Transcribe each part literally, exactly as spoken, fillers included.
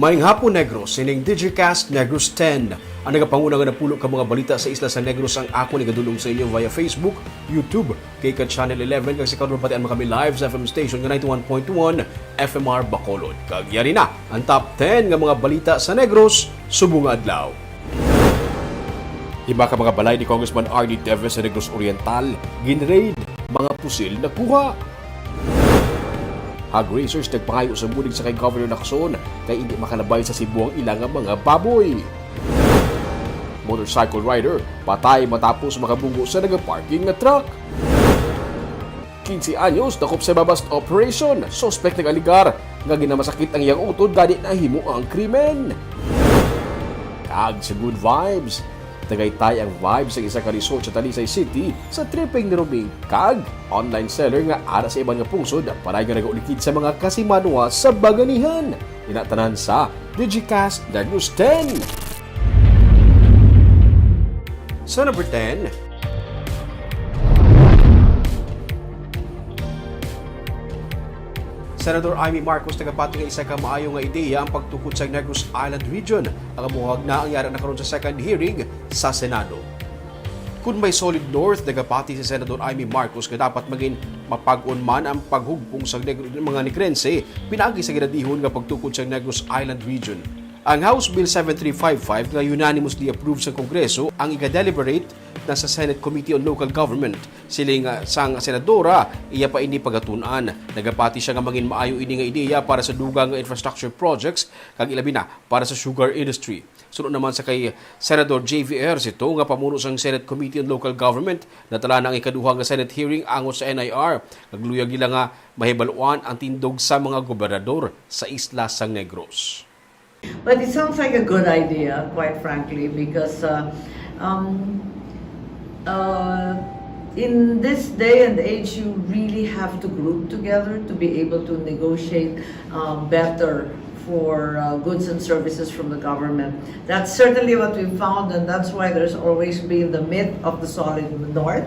Maayong hapon, Negros. Sining Digicast Negros ten. Ang nagapanguna nga napulo ka mga balita sa isla sa Negros ang akon igadulong sa inyo via Facebook, YouTube, kay ka Channel eleven, kag sa karon mabatian mo kami live sa F M station nga ninety-one point one F M R Bacolod. Kag yari na ang top ten nga mga balita sa Negros subong nga adlaw. Iba ka mga balay ni Congressman Arnie Teves sa Negros Oriental, ginraid, mga pusil nakuha. Hog raisers nagpangayo sa bulig sa kay Governor Lacson kay hindi makalabay sa Cebu ang ila nga mga baboy. Motorcycle rider patay matapos makabunggo sa nagaparking nga truck. Quince anyos dakop sa babas operation. Suspect nag-alegar nga ginamasakit ang iyang utod, gani nahimo ang krimen. Kag sa good vibes, Tagaytay ang vibe sa isa ka resort sa Talisay City sa tripping ni Roming kag online seller nga ara sa iban nga pungsod, panay nga nagaulikid sa mga kasimanwa sa Baganihan. Ina tanan sa Digicast News ten. Sa number ten, Senador Imee Marcos nagapati nga isa ka maayo nga ideya ang pagtukod sa Negros Island Region. Ang amuhag na ang yara na karon sa second hearing sa Senado. Kun may solid north, nagapati si Senador Imee Marcos nga dapat mangin mapag-on man ang paghugpong sa Negro, mga Negrense, pinaagi sa ginadihon nga pagtukod sa Negros Island Region. Ang House Bill seven three five five nga unanimously approved sa Kongreso ang iga-deliberate na sa Senate Committee on Local Government. Siling, ah, sang senadora, iya pa ini pagatun-an. Nagapati siya nga mangin maayo ini nga ideya para sa dugang nga infrastructure projects, kag ilabi na para sa sugar industry. Suno naman sa kay Senador J V Ejercito nga pamuno sang Senate Committee on Local Government, natala na ang ikaduha nga Senate hearing angot sa N I R. Nagluyag nila nga mahibaluan ang tindog sa mga gobernador sa isla sang Negros. But it sounds like a good idea, quite frankly, because, uh, um, uh, in this day and age, you really have to group together to be able to negotiate, uh, better for, uh, goods and services from the government. That's certainly what we found, and that's why there's always been the myth of the solid north,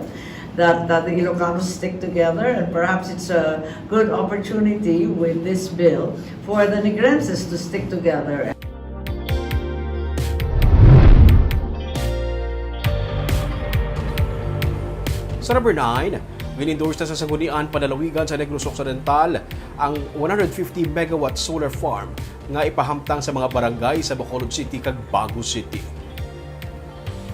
that, that the Ilocanos stick together, and perhaps it's a good opportunity with this bill for the Negrenses to stick together. Sa number nine, gin-endorse na sa Sangguniang Panlalawigan sa Negros Occidental ang one hundred fifty megawatt solar farm nga ipahamtang sa mga barangay sa Bacolod City kag Bago City.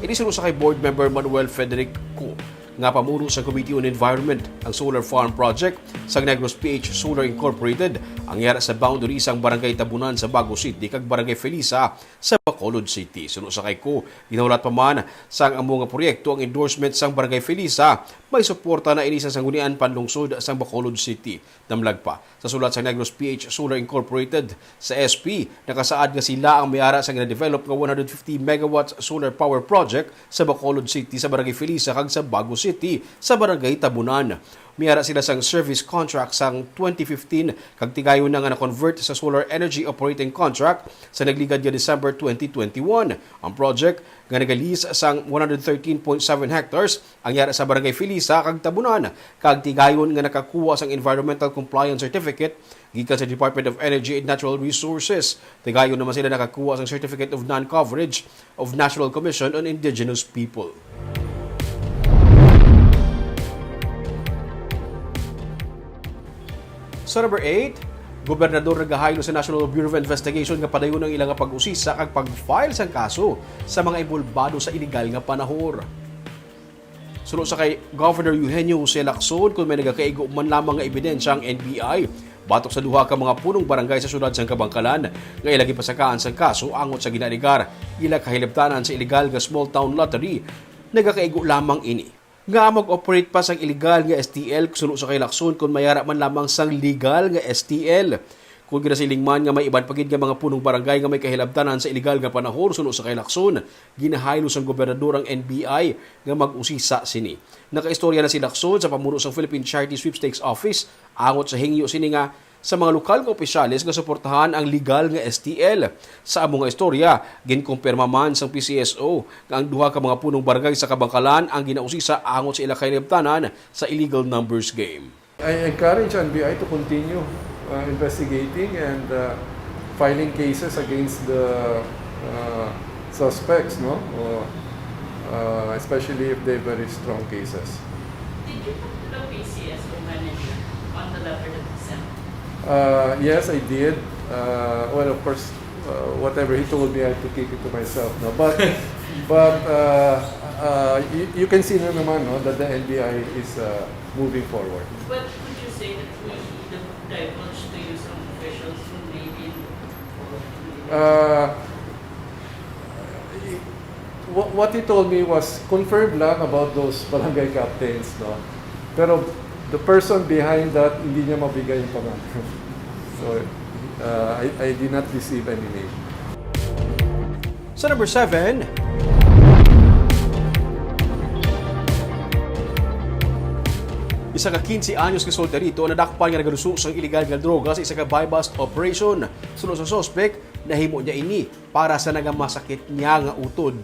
Ini suno sa kay Board Member Manuel Federico nga pamuno sa Committee on Environment. Ang solar farm project sa Negros P H Solar Incorporated ang yara sa boundary sang Barangay Tabunan sa Bago City kag Barangay Felisa sa Bacolod City. Suno sa kay Ko, ginahulat pa man sang amo nga proyekto ang endorsement sang Barangay Felisa. May suporta na ini sa Sangguniang Panlungsod sang Bacolod City. Damlag pa, sa sulat sa Negros P H Solar Incorporated sa S P, nakasaad nga sila ang may ara sa ginadevelop nga one hundred fifty megawatt solar power project sa Bacolod City, sa Barangay Felisa, kag sa Bago City, sa Barangay Tabunan. May ara sila sang service contract sang twenty fifteen, kag tigayon na nga na-convert sa Solar Energy Operating Contract sa nagligad nga December twenty twenty-one. Ang project nga naga-lease sang one hundred thirteen point seven hectares ang yara sa Barangay Felisa kag Tabunan, kag tigayon nga nakakuha sang Environmental Compliance Certificate gikan sa Department of Energy and Natural Resources. Tigayon naman sila nakakuha sang Certificate of Non-Coverage of National Commission on Indigenous People. Sa number eight, gobernador nagahaylo sa National Bureau of Investigation nga padayon ang ila nga pag-usisa kag pag-file sang kaso sa mga inbolbado sa iligal nga panahor. Suno sa kay Governor Eugenio Jose Lacson, kon may nagakaigo man lamang nga ebidensya ang N B I batok sa duha ka mga punong barangay sa siyudad sang Kabankalan nga ila gipasakaan sang kaso angot sa ginaalegar ila kahilabtanan sa iligal nga small town lottery, nagakaigo lamang ini nga mag-operate pa sang iligal nga S T L suno sa kay Lacson kon may ara man lamang sang legal nga S T L. Kon ginasiling man nga may iban pa gid nga mga punong barangay nga may kahilabtanan sa iligal nga panahor suno sa kay Lacson, ginahaylo sang gobernador ang N B I nga mag-usisa sini. Nakaistorya na si Lacson sa pamuno sang Philippine Charity Sweepstakes Office angot sa hingyo sini nga sa mga lokal nga opisyales nga suportahan ang legal nga S T L. Sa amo nga istorya, ginkumpirma man sang P C S O nga ang duha ka mga punong barangay sa Kabankalan ang ginausisa angot sa ila kahilabtanan sa illegal numbers game. I encourage N B I to continue, uh, investigating and, uh, filing cases against the uh, suspects, no? Uh, uh, especially if they're very strong cases. Did you talk to the P C S O manager on the letter that he sent? Uh, yes, I did. Uh, well, of course, uh, whatever he told me, I have to keep it to myself. No? But, but uh, uh, you, you can see na naman, no, that the N B I is uh, moving forward. But would you say that we divulge to you some officials who may be involved? Uh, what, what he told me was confirmed lang about those barangay captains, no? Pero the person behind that, hindi niya mabigay yung pangalan. So, uh, I, I did not receive any name. Sa number seven, isa ka quince anyos nga solterito ang nadakpan nga nagaluso sang iligal nga droga sa isa ka buy-bust operation. Suno sa suspek, nahimo niya ini para sa nagamasakit niya nga utod.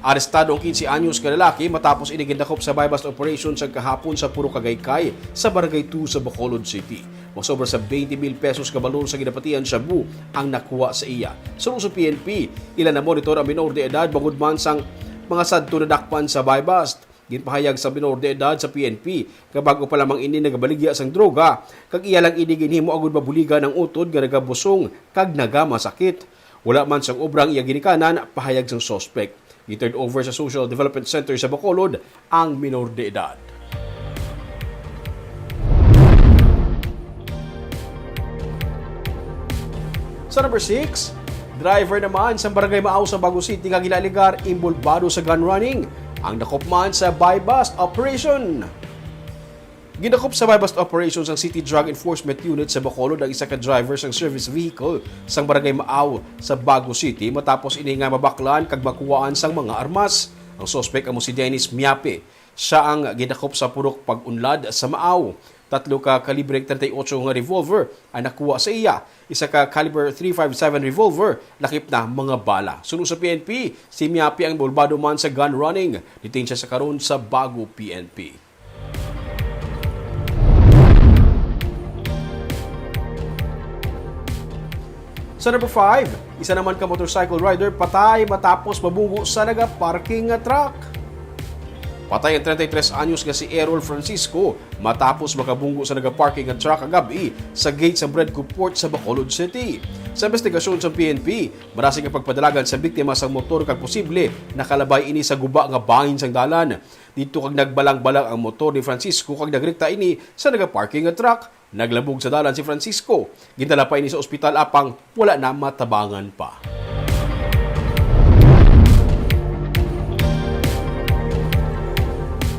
Arestado ang quince anyos nga lalaki matapos ini gindakop sa buy-bust operation sa kahapon sa Purok Agaycay sa Barangay two sa Bacolod City. Masobra sa twenty mil pesos ka balor sa ginapatihan shabu ang nakuha sa iya. Suno sa P N P, ila na monitor ang minor de edad bangod man sang mga sadto nadakpan sa buy-bust. Ginpahayag sa minor de edad sa P N P nga bago pa lamang ini nagabaligya sang droga, kag iya lang ini ginhimo agud mabuligan ang utod nga nagabusong kag nagamasakit. Wala man sang obra ang iya ginikanan, pahayag sang suspek. Gi-turn over sa Social Development Center sa Bacolod ang minor de edad. Sa number six, driver naman sa Barangay Maaw sa Bago City nga ginaaligar inbolbado sa gun running ang dakop man sa buy-bust operation. Gidakop sa buy-bust operation sang City Drug Enforcement Unit sa Bacolod ang isa ka driver sang service vehicle sang Barangay Maaw sa Bago City matapos ini nga mabaklan kag makuhaan sang mga armas. Ang suspek amo si Dennis Miape. Siya ang gidakop sa purok pag-unlad sa Maaw. Tatlo ka kalibre thirty-eight nga revolver ang nakuha sa iya. Isa ka caliber three five seven revolver, lakip na mga bala. Suno sa P N P, si Miape ang inbolbado man sa gun running. Detain siya sa karon sa Bago P N P. Sa number five, isa naman ka motorcycle rider patay matapos mabunggo sa naga-parking nga truck. Patay ang treinta y tres anyos nga si Errol Francisco matapos makabunggo sa naga-parking nga truck kagab-i sa gate sa Bredco Port sa Bacolod City. Sa investigasyon sa P N P, marasig ang pagpadalagan sa biktima sang motor kag posible nakalabay ini sa guba nga bahin sang dalan. Didto kag nagbalang-balang ang motor ni Francisco kag nagrekta ini sa naga-parking nga truck. Naglabog sa dalan si Francisco. Gindala pa ini sa ospital apang wala na matabangan pa.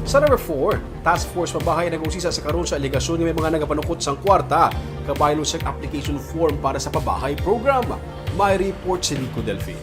Sa number four, task force pabahay nag-usisa sa karon sa alegasyon nga may mga nagapanukot sang kwarta kabaylo sa application form para sa pabahay program. May report si Nico Delfin.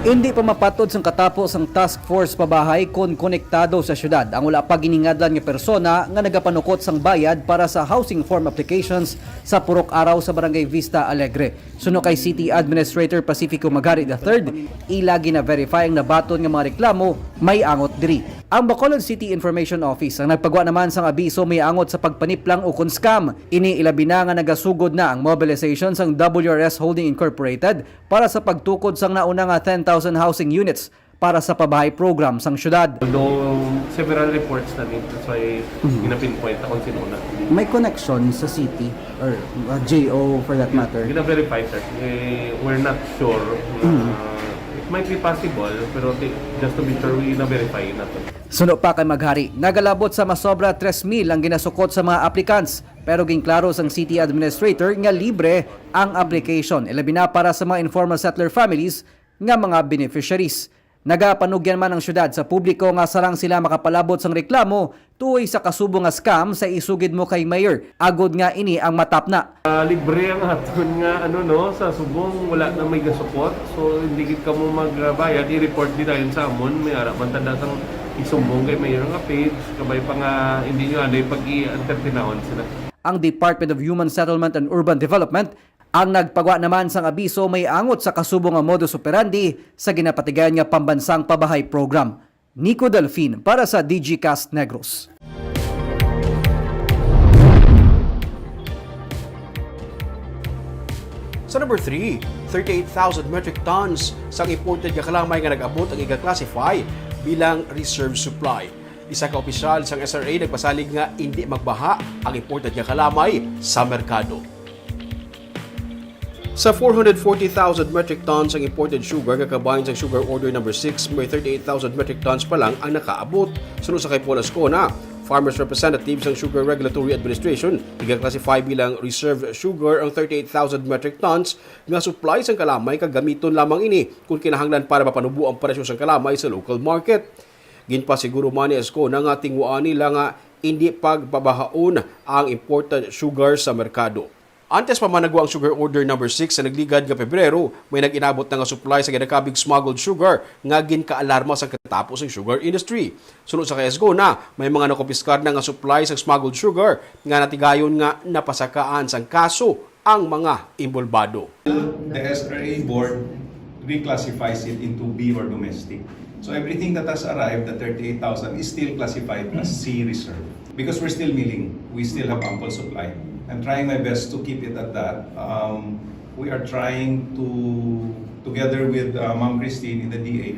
Indi pa mapatod sang katapo sang task force pabahay kon konektado sa syudad ang wala pa giningadlan nga persona nga nagapanukot sang bayad para sa housing form applications sa Purok Araw sa Barangay Vista Alegre. Suno kay City Administrator Pacifico Magari the third, ila gina-verify ang nabaton nga mga reklamo may angot diri. Ang Bacolod City Information Office ang nagpagwa naman sang abiso may angot sa pagpaniplang ukon scam. Ini ilabi na nga nagasugod na ang mobilization sang W R S Holding Incorporated para sa pagtukod sang nauna nga ten thousand housing units para sa pabahay program sang syudad. Although several reports na ni, that's why gina-pinpoint na kung sino na. May connection sa city or uh, J O for that matter? Gina-verify, sir. Eh, we're not sure. Uh, it might be possible, pero ti- just to be sure, we na-verify natin. Suno pa kay Maghari, nagalabot sa masobra tres mil ang ginasukot sa mga applicants, pero ginklaro sang city administrator nga libre ang application, ilabi na para sa mga informal settler families nga mga beneficiaries. Nagapanugyan man ang syudad sa publiko nga sarang sila makapalabot sang reklamo tuoy sa kasubong nga scam sa isugid mo kay mayor, agod nga ini ang matapna. Ah, libre ang aton nga ano, no, sa subong wala na may gasukot. So hindi gid kamo magbayad, i-report di dayon sa amon. May ara man tanda sang isumbong kay mayor nga page, kabay pa nga hindi nyo anay pag-i-entertainahon sila. Ang Department of Human Settlement and Urban Development ang nagpagwa naman sang abiso may angot sa kasubong nga modus operandi sa ginapatigayon nga pambansang pabahay program. Nico Delfin para sa Digicast Negros. Sa number three, thirty-eight thousand metric tons sang imported nga kalamay nga nag-abot ang iga-classify bilang reserve supply. Isa ka opisyal sang S R A nagpasalig nga indi magbaha ang imported nga kalamay sa merkado. Sa four hundred forty thousand metric tons ang imported sugar nga kabahin sang Sugar Order Number Six, may thirty-eight thousand metric tons pa lang ang nakaabot. Suno sa kay Paul Ascona, Farmers Representative sang Sugar Regulatory Administration, iga-classify bilang reserve sugar ang thirty-eight thousand metric tons nga supply sang kalamay, kag gamiton lamang ini kon kinahanglan para mapanubo ang presyo sang kalamay sa local market. Ginpasiguro man ni Ascona nga tinguhaan nila nga indi pagpabahaon ang imported sugar sa merkado. Antes pa man nagwa ang Sugar Order Number Six sa nagligad nga Pebrero, may nag-inabot na nga supply sa ginakabig smuggled sugar nga ginkaalarma sa katapos sang sugar industry. Suno sa kay Ascona, may mga nakumpiskar na nga supply sang smuggled sugar nga natigayon nga napasakaan sang kaso ang mga inbolbado. The S R A board reclassifies it into B or domestic. So everything that has arrived, the thirty-eight thousand, is still classified as C reserve because we're still milling. We still have ample supply. I'm trying my best to keep it at that. Um, we are trying to, together with uh, Ma'am Christine in the D A,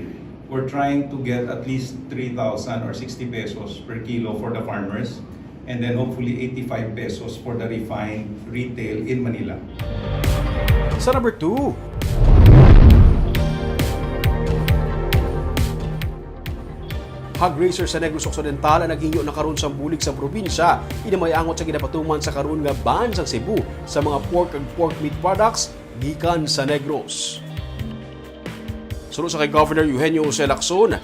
we're trying to get at least three thousand or sixty pesos per kilo for the farmers, and then hopefully eighty-five pesos for the refined retail in Manila. Sa number two, hog raiser sa Negros Occidental ang naghingyo na karon sang bulig sa probinsya, ini may angot sa ginapatuman sa karon nga ban sang Cebu sa mga pork ug pork meat products gikan sa Negros. Suno sa kay Governor Eugenio Jose Lacson,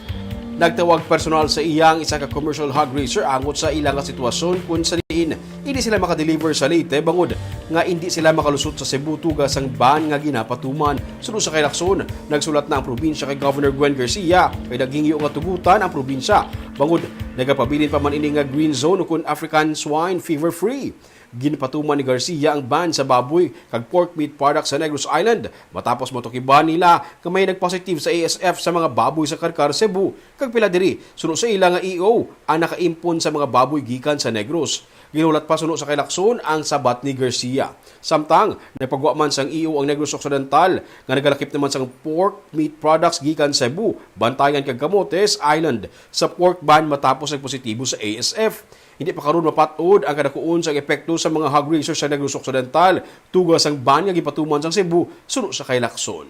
nagtawag personal sa iya ang isa ka commercial hog raiser angot sa ila nga sitwasyon, kung sa diin hindi sila makadeliver sa Leyte bangod nga hindi sila makalusot sa Cebu tuga sang ban nga ginapatuman. Suno sa kay Lacson, nagsulat na ang probinsya kay Governor Gwen Garcia kay naghingyo nga tugutan ang probinsya bangod nagapabilin pa man ini nga green zone ukon African swine fever free. Ginpatuman ni Garcia ang ban sa baboy kag pork meat products sa Negros Island matapos matukiban nila nga may nagpositive sa A S F sa mga baboy sa Carcar, Cebu, kag pila diri, suno sa ila nga E O, ang nakaimpon sa mga baboy gikan sa Negros. Ginulat pa suno sa kay Lacson ang sabat ni Garcia. Samtang nagpagwa man sang E O ang Negros Occidental nga nagalakip naman sang pork meat products gikan Cebu, Bantayan kag Camotes Island sa pork ban matapos nagpositibo sa A S F. Hindi pa karon mapat-od ang kadakuon sang epekto sa mga hog raisers sa Negros Occidental tuga sang ban nga gipatuman sang Cebu, suno sa kay Lacson.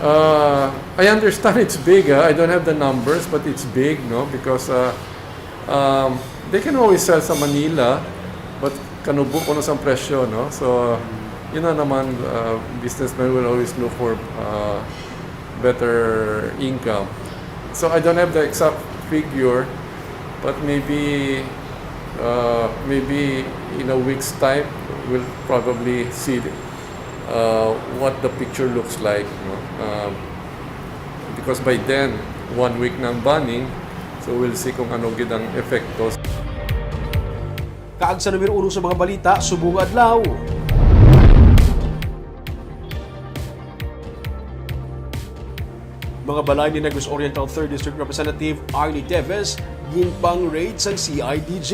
Uh, I understand it's big. Ah. I don't have the numbers, but it's big, no? Because uh, um, they can always sell sa Manila, but kanubo kuno sang presyo, no? So, yun na naman, uh, businessmen will always look for uh, better income. So, I don't have the exact figure, but maybe uh, maybe in a week's time, we'll probably see uh, what the picture looks like. No? Uh, because by then, one week na ang banning, so we'll see kung ano gid ang epekto. Kaag sa numero uno sa mga balita subong adlaw. Mga balay ni Negros Oriental Third District Representative Arnie Teves ginpang-raid sang C I D G.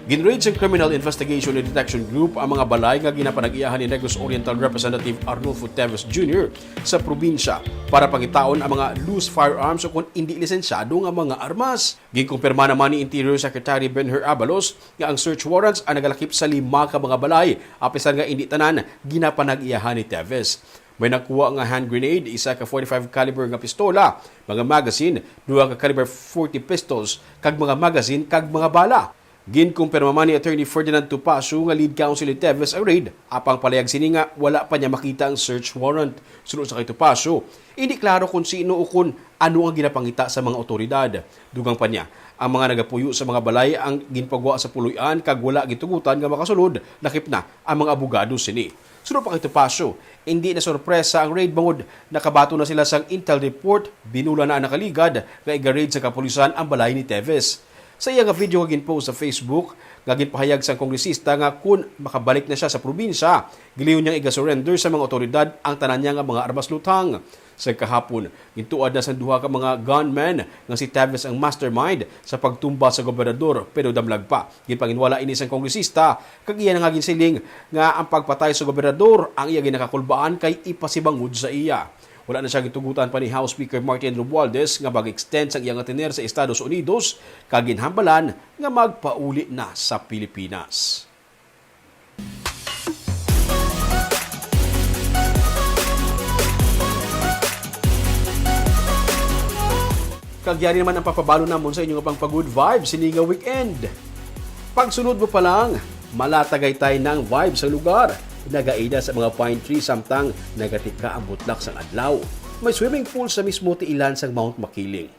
Gin-raid sang Criminal Investigation and Detection Group ang mga balay nga ginapanag-iyahan ni Negros Oriental Representative Arnulfo Teves Junior sa probinsya para pangitaon ang mga loose firearms o kon indi lisensyado nga mga armas. Ginkumpirma naman ni Interior Secretary Benhur Abalos nga ang search warrants ang nagalakip sa lima ka mga balay, apisan nga indi tanan ginapanag-iyahan ni Teves. May nakuha nga hand grenade, isa ka forty-five caliber nga pistola, mga magazine, duha ka caliber forty pistols, kag mga magazine kag mga bala. Ginkumpirma man ni Attorney Ferdinand Topacio nga lead counsel ni Teves ang raid, apang palayag sini nga wala pa niya makita ang search warrant. Suno sa kay Topacio, indi klaro kon sino o kon ano ang ginapangita sa mga awtoridad. Dugang pa niya, ang mga nagapuyo sa mga balay ang ginpagwa sa puloy-an kag wala gitugutan nga makasulod, lakip na ang mga abogado sini. Suno pa kay Topacio, indi na sorpresa ang raid bangod nakabaton na sila sang intel report, binula na ang nakaligad nga iga-raid sa kapulisan ang balay ni Teves. Sa iya nga video nga ginpost sa Facebook, nga ginpahayag sang kongresista nga kun makabalik na siya sa probinsya, gilayon niyang iga-surrender sa mga awtoridad ang tanan niya nga mga armas luthang. Sa kahapon, gintuad na sang duha ka mga gunmen nga si Teves ang mastermind sa pagtumba sa gobernador, pero damlag pa. Ginpanginwala ini sang kongresista, kag iya na nga ginsiling nga ang pagpatay sa gobernador ang iya ginakakulbaan kay ipasibangod sa iya. Wala na siya gitugutan pa ni House Speaker Martin Romualdez nga mag-extend sang iya nga tener sa Estados Unidos, kag ginhambalan nga magpauli na sa Pilipinas. Kag yari naman ang papabalo namon sa inyo nga pang pa-good vibes sini nga weekend. Pagsulod mo pa lang, mala Tagaytay na ang vibe sa lugar. Nagaida sa mga pine tree samtang nagatika ang butlak sang adlaw. May swimming pool sa mismo tiilan sang Mount Makiling.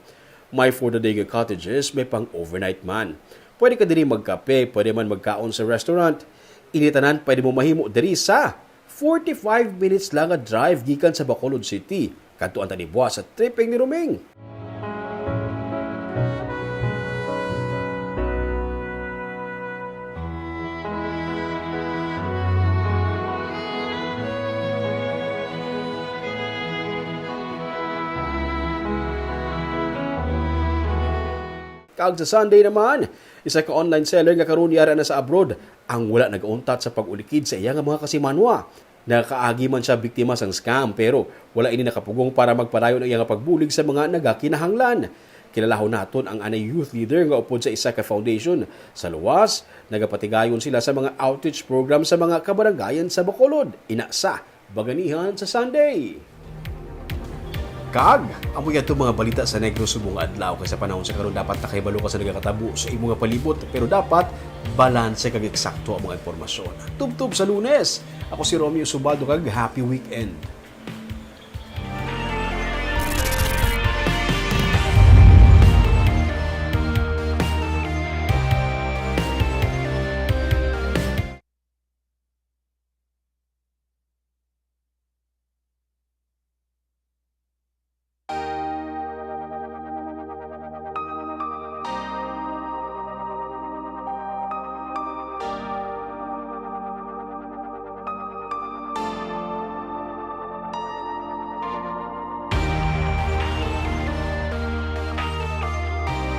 May for the day nga cottages, may pang overnight man. Pwede ka diri magkape, pwede man magkaon sa restaurant. Ini tanan pwede mo mahimo diri sa forty-five minutes lang nga drive gikan sa Bacolod City. Kadtuan ta ni buwas sa tripping ni Roming. Kag sa Sunday naman, isa ka online seller nga karon yara na sa abroad ang wala nagauntat sa pag-ulikid sa iya nga mga kasimanwa. Nakaagi man siya biktima sang scam, pero wala ini nakapugong para magpadayon ang iya nga pagbulig sa mga nagakinahanglan. Kilalahon naton ang anay youth leader nga upod sa isa ka foundation. Sa luwas, nagapatigayon sila sa mga outreach program sa mga kabarangayan sa Bacolod. Ina sa Baganihan sa Sunday. Kag, amo yan itong mga balita sa Negros subong nga adlaw, kay sa panahon sa karon dapat nakahibalo ka sa nagakatabo sa imo nga palibot, pero dapat balanse kag eksakto ang mga impormasyon. Tubtob sa Lunes, ako si Romeo Subaldo, kag happy weekend.